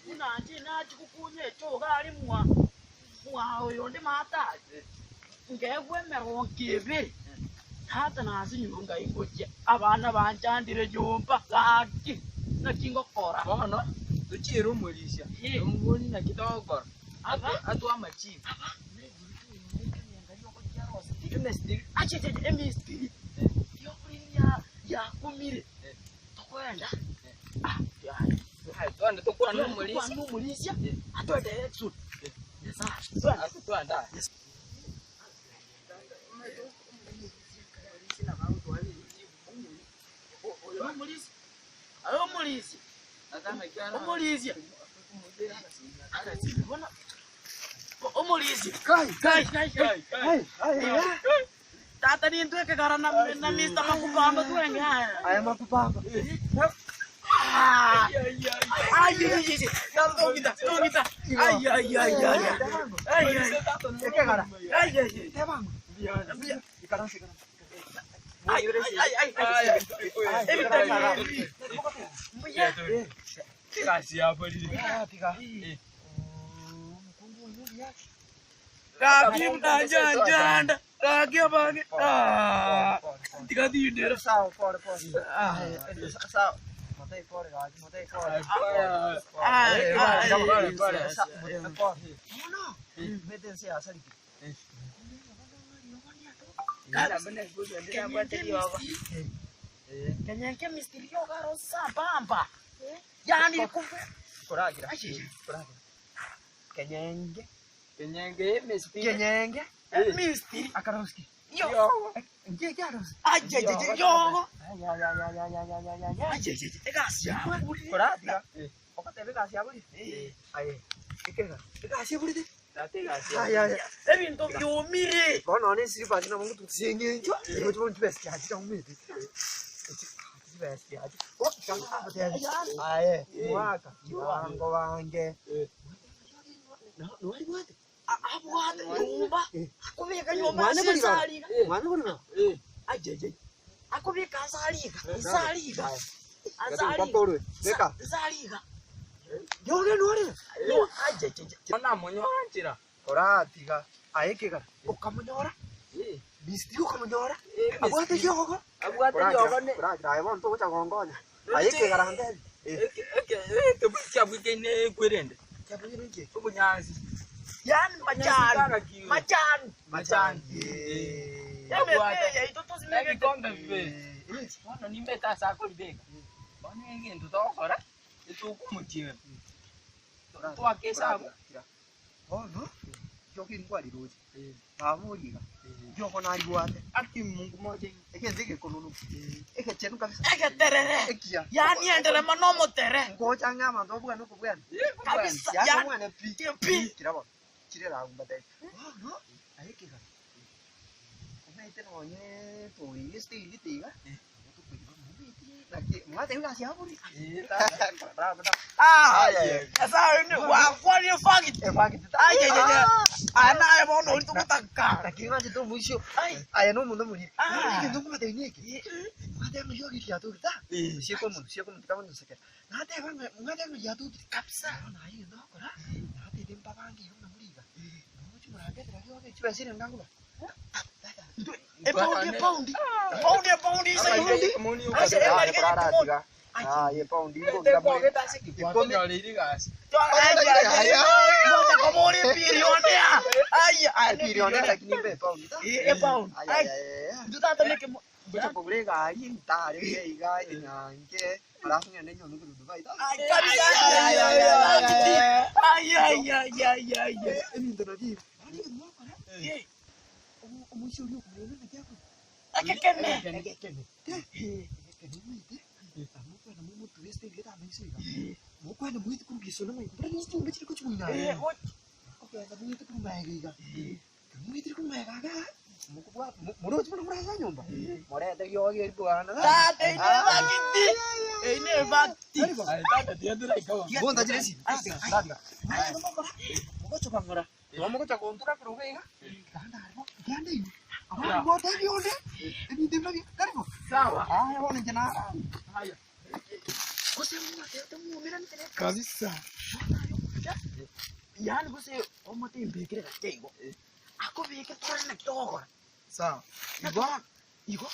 Buna inche nachia gokunya echogo aria mwa mwa oyonde maate aria, nkaegwa emerongo ebere, tata nasinyirwe nkai ngochia, abana banchandire nyomba gaki, naki ngokora? Bono tochiere omorisia, tomobori naki togokora, atwe amachibu. Achecheche emistiri yokorina yakumire tokoenda Twende tokwane omorisia. Tokwane omorisia atoe direction. Nyasaye twende. Twende aye. Oyo nomorisia aye omorisia omorisia bono omorisia kai kai kai kai Tata nintwe ekegara na na Mister Makubamba twenge aya. Aya Makubamba. Ah! Ai ai ai. Tata tongita tongita. Ai ai ai ai. Ai ai. Ekegara. Ai ai ai. Tebango. Ikaranse ikaranse. Ai ai ai ai. Ebitari. Mbuya. Egasi yaborire. Ah, tiga. Gaki mnanjanjanda. Gaki abange. Ah. Tiga tindera. Sawa, pole pole. Ah, sawa. Motei pole gaki, motei pole. Ah, ah, Pole, pole. Pole. Mono. Mete nse asariki. Kenya chemistry yogaro sambamba. Yani kumbe Koragira. Koragira. Kenyenge. Kenyenge emesitiri. Kenyenge. mystery. Akaroski. Yo. Ngie kiaroski. Aje je yogo. Ya ya ya ya ya ya ya ya ya. Aje je egasi yaburi. Koragira. Ogoteba egasi yaburi. Aye. Ekega. Egasi yaburi. Tata egasi Ay ay. Ebinto byomire. Bono none esiripa nabo ngotusia eng'encho, nigo chibono chibesa chiaye chiaumete. Chibesa chiaye. Oh, chiaye. Aye, mwaka, kiwango bange. Nwari bwate? Abwate nyomba. Akobeka nyomba Mwana ase bori baba. esariga. Mwana bori baba. Aje je. Akobeka asariga. Asariga. Asariga. Kwapolwe. Beka. Asariga. Yoge nwari. No aje je. Onamonyora nchera. Koratiga. Aye kegara. Okamonyora. Bisti okamonyora. Abwate yogo. Abwate riogo ne. Koragira aye bono togocha gongonya. Aye kegara ntebi. Ekeburi kiabwekaine ekwerende. Kiabwire nki? Obonyansi. Yani machani. Machani. Machani. Emebe yaito tosimegete. Ebikombe bibere. Bono nimbete ase akoribeka. Bono egento togokora, etokomochiera. Twake esabu. Bono, riogo eri kwariroche, babori iga, riogo naribwate, Aki Mungu moja egento egekonunu, egechenu kabisa, Egeterere. ekiya. Yani enderema nomotere. Ngocha ng'a abanto babwane okobwana. Kabisa. Yani Yani obwane pi. pi. Kira bono, chire rabu mbatebie. Bono, aye ekegano, omanyete nonye toiga estage tiga, nabo tokoigwa ng'a omanyete naki mwatebiwa egasi yabo bori. Ah, Aye, aye. Nyasaye ni wakwanire fact. Efakiti ta- Aye, aye, aye. Aya naye bono oria togotaka. Lakini ng'anchete omoisio Ai. aye nomonto omoriri Ah. egento nkobatebia neke mwateba ng'a riogi riatokire ta sieka omonto sieka omonto kagonyosekera nateba ng'a mwateba ng'a riatokire Kabisa. bono aye egento ogokora natebie mbabange iga buna more iga mogochi morambetera riogi chibesa ere ngangoba Epaundi epaundi. Epaundi epaundi isa yundi. Ase emari Koraratiga. Aye paundi Twanyoreire egasi. Ngoja komori bilionea. Ai ai bilionea lakini mbe paundi ta Eh epaundi. Aye, Ai aye, aye. tutata neke Ngocha kogura egari ntare iga iga enyange alafu ng'ende nyone korwa Dubai ta Ai kabisa. Ai ai ai ai ai ai ai. ebinto nabio ebi. Bono egento mogokora omoisia oria okomorenda naki akore Akekene. egekene egekene omanyete mokwenda momotwe ase egete amaiso iga mokwenda moete korwa gesona amaiso buna ne chinyomba chire kochigwa ime Eh okogenda moete korwa maega iga ekero moetire korwa maega igaa mokobwata moroche buna more ase enyomba morete riogi eri bwana Tata ine bakiti. Ine bakiti. Bontachire esimi ndatiga mogochoka ng'ora igo mogocha gontura korwa iga iga ande arwo iga ande ime abwo gotebi onde ebinto ebi nabio tari bo Sawa. Aya bono inche nara. Haya. Gose mwatebete mwaumeranete ne Kabisa. Yaani gose omote mbekere gati igo. Akobeke tore naki togokora. Sawa. Igo igo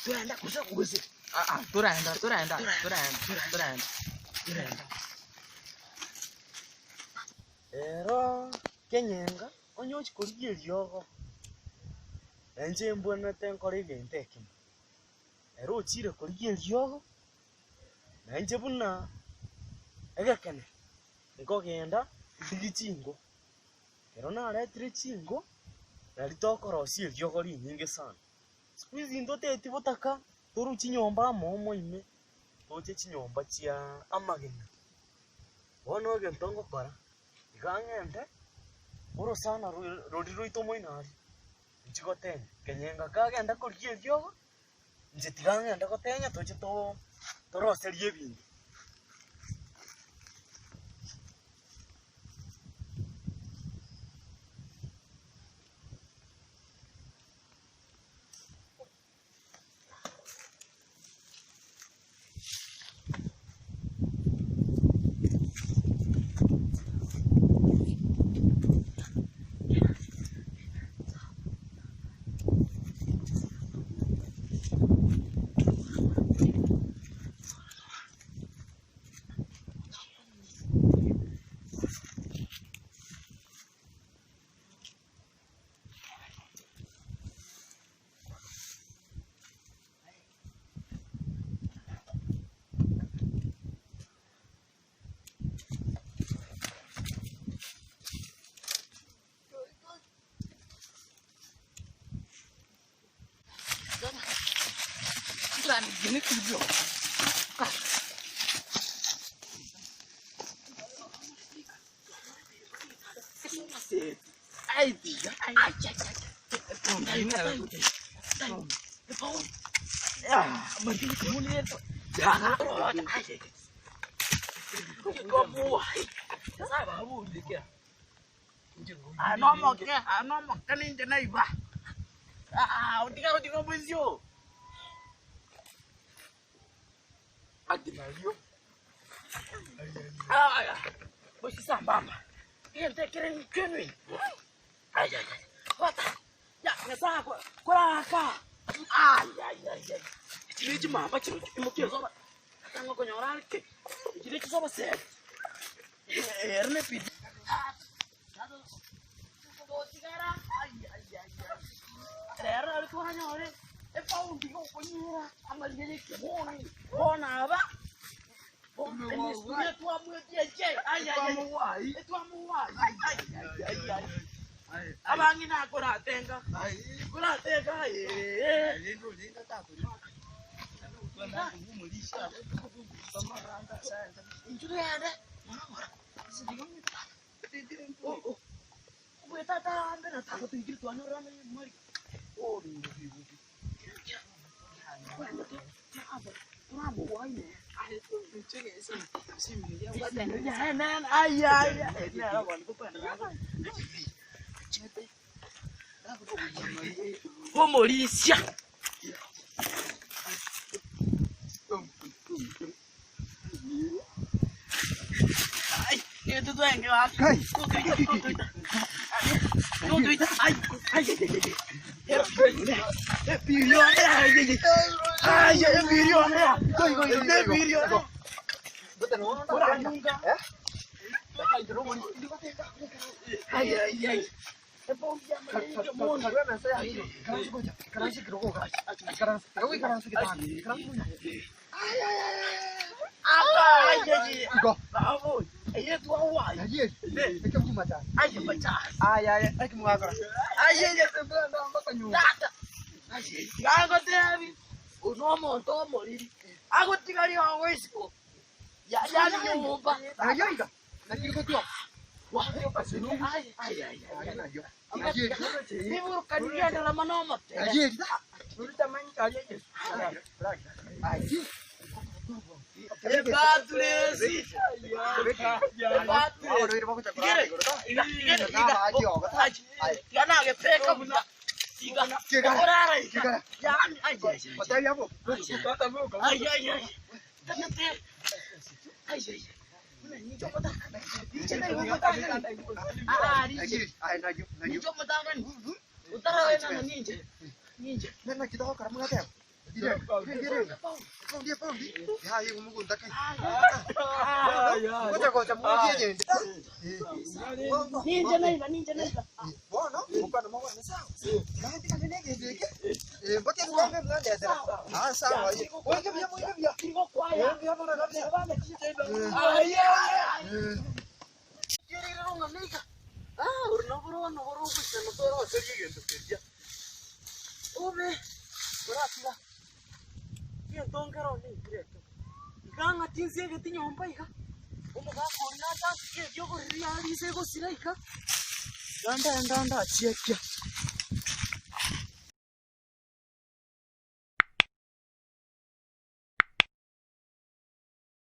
toenda gose gose. Ah ah, toraenda, toraenda, toraenda, toraenda. Toraenda. Ero kenyenga onye ochia korigia eriogo, na inche mbwenerete nkore egento ekemo. Ere ochire korigia eriogo, na inche buna egekene, nkogenda ndigie chinko. Ekero naretire chinko, nari tokorosia eriogo rinyinge sana. Siku hizi ntoteti botaka, torwe chinyomba amo omo ime, toche chinyomba chia amagena. Bono egento ngokora, iga ng'ende, orosana roria roito moino aria, inchi gotenya, kenyenga kagenda korigia eriogo, inche tiga ng'ende gotenya toche too toroserie ebinto. Nomoke ninche naiba. Otiga otiga bosio. Ati nario. Aya. Bosi sambamba. Egento ekere nkenwe. Ai ai ai. Bata. Ya, nyasaye koraka. Ai ai ai ai. Chire chimamba chiro chimokia soba. Atanga konyora ake. Chire chisoba se. Erne pidi. Totigara. Ai ai ai. Rero ari twanyore. Epaundi gokonyera amariye keboni. Bona aba. Abang'ina koratenga koratenga Omorisia. Ai, ito twenge wa. Ai, ai, ai, ai, ai, ai. Gagotebi onomonto omoriri agotigari ogo isiko yani nyomba niburukanigendera mono omotere ebaturesi tiga nagepeka buya iga. Kegara. Okorara iga. Kegara. Yaani, ai, ai, ai. Otebi abo. Ai, ai, ai. Tagete. Ai, ai. Buna ninche omotang'ani. Ninche naigo omotang'ani. Ah, ninche. Naki, aye naki, naki. Ninche omotang'ani. Otaraenana ninche. Ninche. Naki togokora mwateba. Ire, ire, ire. Paundi, paundi. Ya, igo mugunta kai. Gocha gocha mugie gende. Ninche naiba, ninche naiba. Bono, mukwana mwana sawa. Kandi kandi negende eke. Eh, mbote mwange mlandetera. Ah, sawa. Oige bia, oige bia. Igo kwaya. Oige bia bono kabisa. Ai, ai, ai. Eh. Obe oratiga egento nkero neikire ekio, iga ng'ati nsiegeti nyomba iga, omogaka oria nachansirie erio oboriri aria ase egosira iga, iga ndagenda ndachiekia.